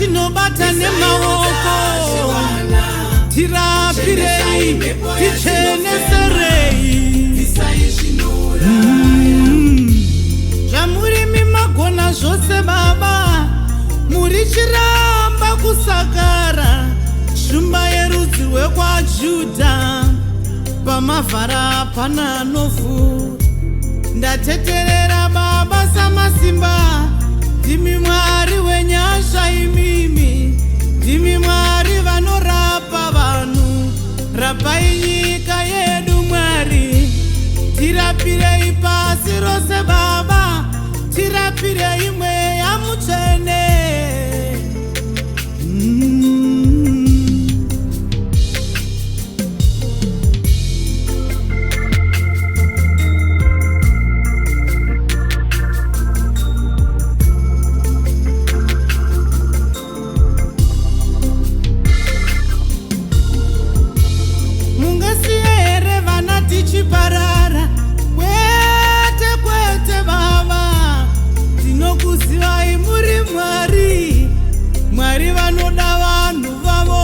zvatinobata nemaoko. Tirapirei, ticheneserei. Zvamurimi magona zvose baba, muri chiramba kusakara, shumba yerudzi rwekwaJudha, pamavhara pana novhu. Ndateterera baba samasimba, ndimi Mwari wenyasha imimi, ndimi Mwari vanorapa vanhu. Rapai nyika yedu Mwari, tirapirei pasi rose baba, tirapirei mweya mutsvene. Mungasiye here vana tichiparara? Kwete, kwete baba, tinokuzivai muri Mwari, Mwari vanoda vanhu vavo.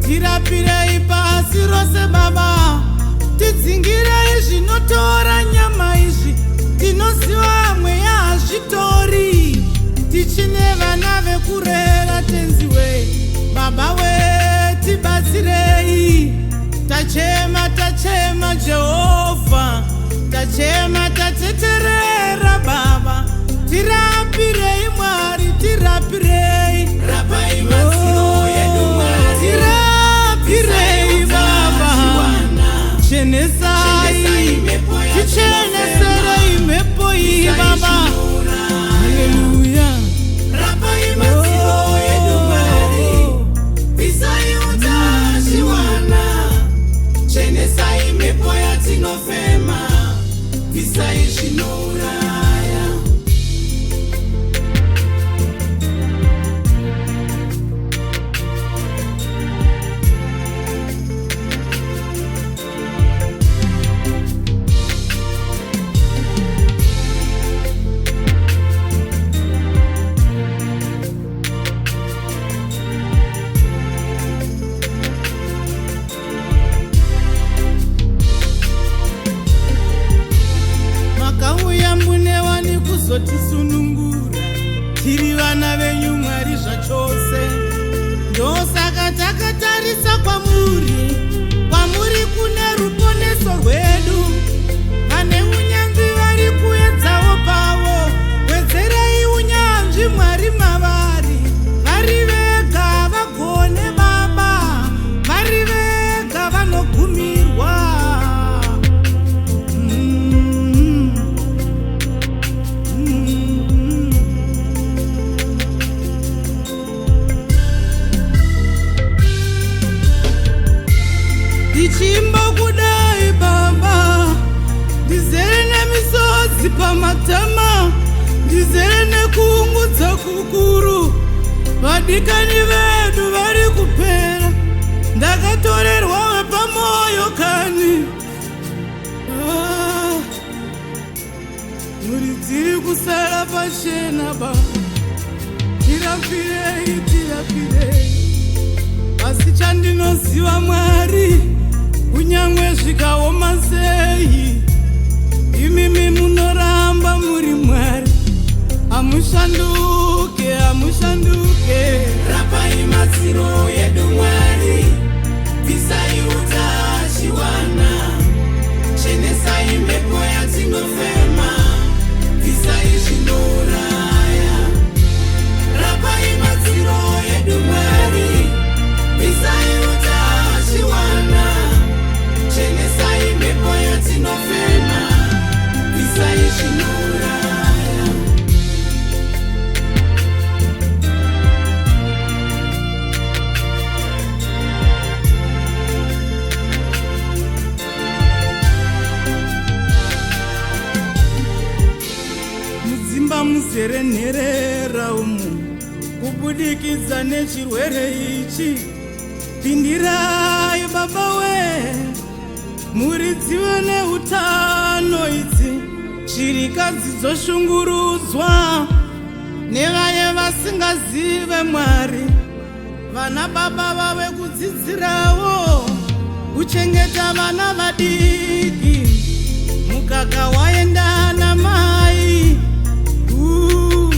Tirapirei pasi rose baba, tidzingirei zvinotora nyama izvi, tinoziva mweya hazvitori. Tichine vana vekurera tenzi we, baba we, tibatsirei. Tachema, tachema Jehovha, tachema, tateterera baba, tirapirei Mwari, tirapirei. Rapai madziro yedu Mwari, Tirapirei baba, chenesai, ticheneserei mhepo iyi baba. Haleluya. Rapai madziro yedu Mwari, bvisai utachiwana, chenesai mhepo yatinofema, bvisai zvinouraya. Makauya mune wani kuzotisunungura, tiri vana venyu Mwari zvachose, ndosaka takatarisa kwamuri, kwamuri kune ruponeso rwedu. Vane unyanzvi vari kuedzawo pavo, wedzerei unyanzvi Mwari mavari, vari vega vagone baba, vari vega vanogumirwa. Ndichimba kudai baba, ndizere nemisodzi pamatama, ndizere nekuungudza kukuru. Vadikani vedu vari kupera, ndakatorerwa wepamwoyo kani. Ah, mhuri dziri kusara pachena baba, tirapirei, tirapirei. Asi chandinoziva Mwari, kunyangwe zvikaoma sei, imimi munoramba muri Mwari, hamushanduke, hamushanduke. Rapai madziro yedu Mwari, bvisai utachiwana, chenesai mhepo yatinofema, bvisai zvinouraya. Rapai madziro yedu Mwari, bvisai utachiwana, chenesai mhepo yatinofema, bvisai zvinouraya. Mudzimba muzere nherera umu kubudikidza nechirwere ichi, pindirai baba we, mhuri dzive neutano idzi, shirikadzi dzoshungurudzwa. Nevaye vasingazive Mwari, vana baba vave kudzidzirawo kuchengeta vana vadiki. Mukaka waenda namai. Ooh.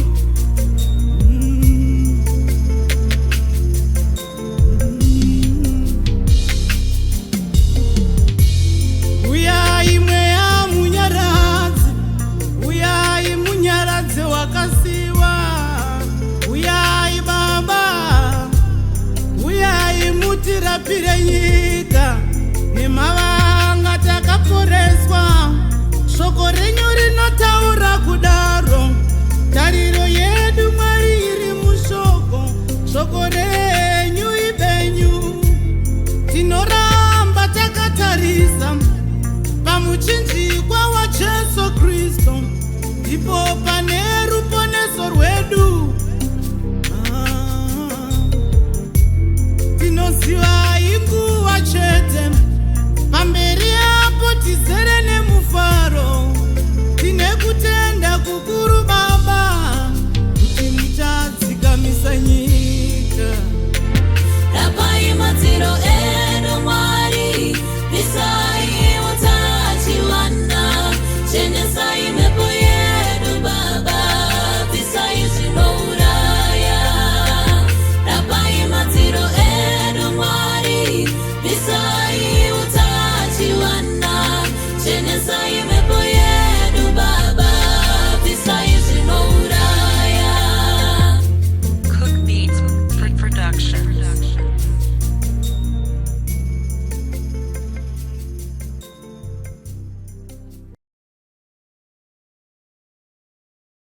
Uyai mweya munyaradzi, uyai munyaradzi wakasiwa. Uyai Baba, uyai mutirapire nyika. Nemavanga takaporeswa, shoko renyu rinotaura kudaro. Tariro yedu Mwari iri mushoko, shoko renyu ibenyu. Tinoramba takatarisa pamuchinjikwa waJesu Kristu, ndipo pane ruponeso rwedu. Ah, tinoziva.